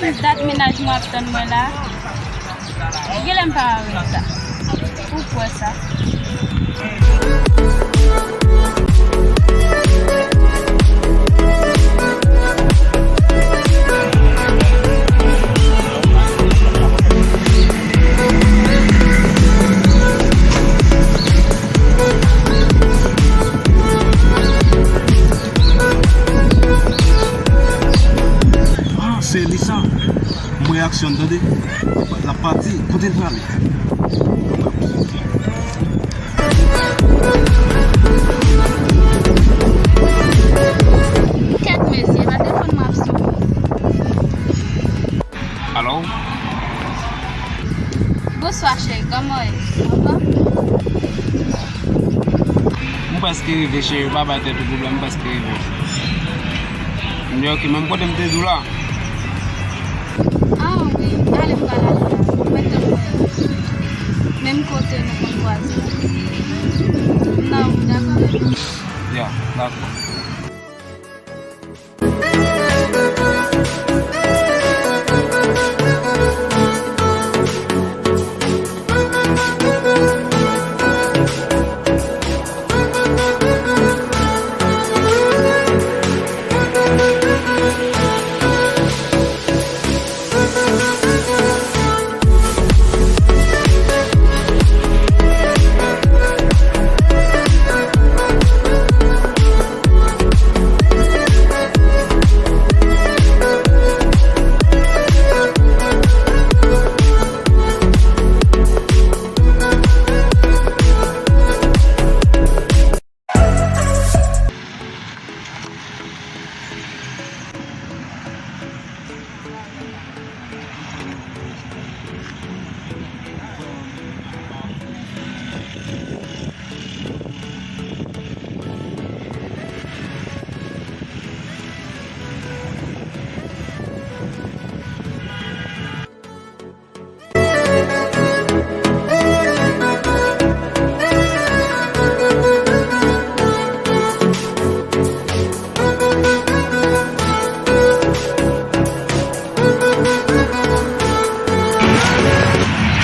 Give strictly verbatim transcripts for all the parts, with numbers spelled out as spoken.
Dat mennaj mwen ap tann mwen la. Genlè m pa areta. Ou kwè sa? Ah, se li sa. M wè aksyon, tande. L ap pati. Kote l prale? Kèt mesye, pa defann m ap sou. Alo? Bonswa, cheri, kòman w ye? Anfòm? M prèske rive, cheri, pa bay tèt ou pwoblèm, m prèske rive. M di, ok, menm kote m te di w la. Ah, wi, ale, m pral ale la. Mwen te wè. Menm kote nou konn kwaze. M nan wout, dakò, baby? Ya, dakò.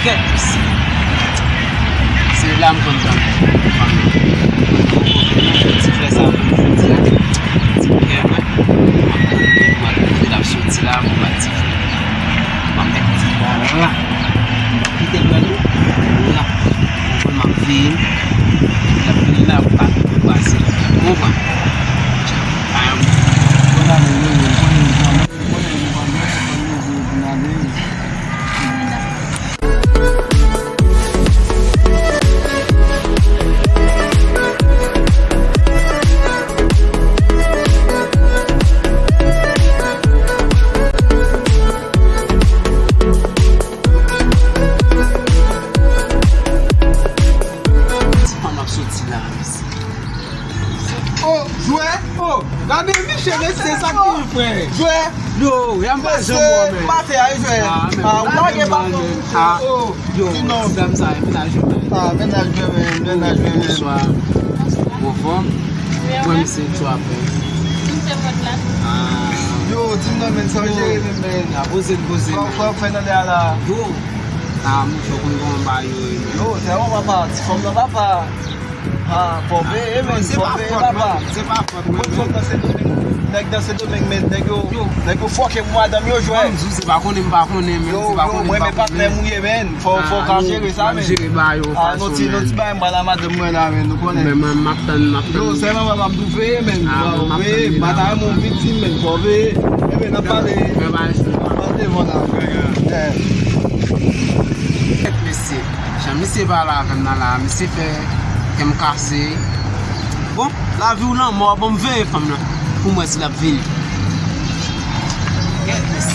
Kèt mesye. Se la m konn zanmi fanmi. Ti frè sa, ti frè mwen. M ap tann li, m ap tann li, l ap soti la, m ap bat ti frè. M ap met ti frè la. M ap kite l pran li. La. Ou konn m ap veye l. L ap vini la, m ap pase. Ou konprann? Bam. Bon, ale, ale, ale. Ti fanm ap soti la, mesye. Oh, jwè! Oh, gade Michel, mesye, sa ki frè. Jwè! Yo, y a m pa janm wè, men. Maten a, jwè. Ah, men. Ah, ou lage baton. Ah, yo, ti dam sa, e mennaj yo, men. Ah, mennaj yo, men, mennaj yo, men. Bonswa. Ou anfòm? Mwen, misye, tchwa, men. M fè vòt la. Ah. Yo, di m non, men, sa w jere, men, men. Ah, poze l, poze l, men. Fò, fò fè nan lè a la. Yo. Ah, mouche, ou konn kòman bagay yo ye, men. Yo, se yon papa, ti fanm nan papa. Ah, fò veye, men, fò veye, papa. Se pa fòt mwen, men. Nèg nan Sendomeng, men nèg yo, nèg yo fòke pou madanm yo jwè. Mwen menm, se pa konnen, m pa konnen, men. Yo, se pa konnen, m pa konnen. Mwen, men patnè m ou ye, men. Fò, fò ka jere sa, men. Jere bagay yo fason, men. Ah, non, ti, non, ti bagay, m pral a madanm mwen la, men, nou konnen. Men mwen, m ap tann, m ap tann. Yo, sèlman papa m tou veye, men. Ah, mwen, m ap tann li la. Mwen, m pa ta renmen yon viktim, men, fò veye. Enben, n ap pale. Mwen, bagay sou mwen. N ap pale devan la. Eh. Kèt mesye. Jan misye pa la, kann nan la, misye fè kè m kase. Bon, lavi ou lanmò, bon, m veye fanm nan pou m wè si l ap vini. Kèt mesye.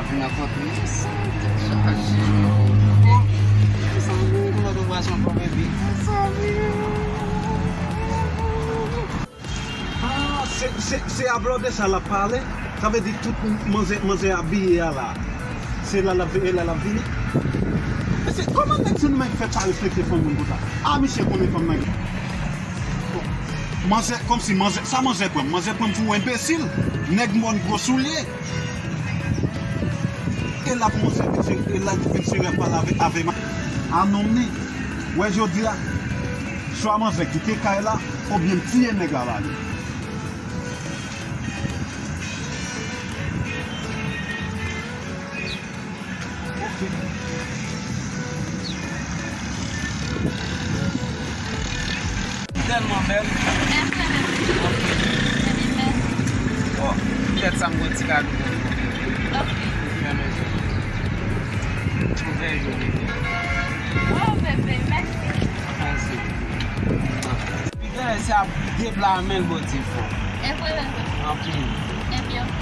ap vin rankontre. Mezanmi, mwen te pran yon bon bebi. Ah, se, se, se a blòdè sa l ap pale. Sa vle di tout manzè, manzè abiye a la. Se la l ap, e la l ap vini. Mesye, kòman nèg se nou menm ki fè pa respekte fanm moun konsa? Ah, misye konnen fanm nan. Manzè, kòmsi manzè, sa manzè pran? Manzè pran m pou enbesil. Nèg mòn gwo soulye. E la pou manzè vin se, e la vin se rèv pale avè, avè ma-, a nonm ni. Wè jodi a, swa manzè kite kay la, oubyen m tiye nèg la bali. Ok. Tèlman bèl. Mèsi, mèsi. Ebyen, mèsi. Oh, petèt sa m gon ti kado pou ou. Ok. Fèmen je. Ouvè je, bebe. Oh, bebe, mèsi. Mèsi. Li genlè se ap deplamen l bò di fò. E vre, bebe. Anpil. Ebyen, ok.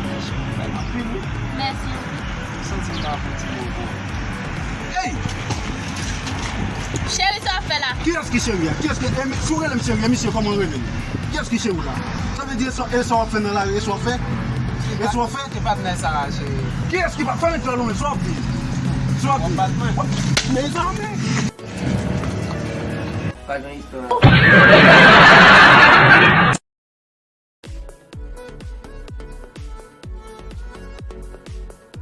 Mèsi, bebe. Anpil, wi. Mèsi. Santi m ta fè ti bobo. Hey! Cheri, sa w ap fè la? Kiyès ki cheri a? Kiyès ki, e, si w rele m cheri, e misye kòman w rele m? Kiyès ki cheri w la? Sa vle di, e sa, e sa w ap fè nan lari, e sa w ap fè? E sa w ap fè? E patnè sa a, cheri. Kiyès ki pa, fè yon djòl ou, sa w ap di? Sa w ap di? Mezanmi! Pa gen istwa.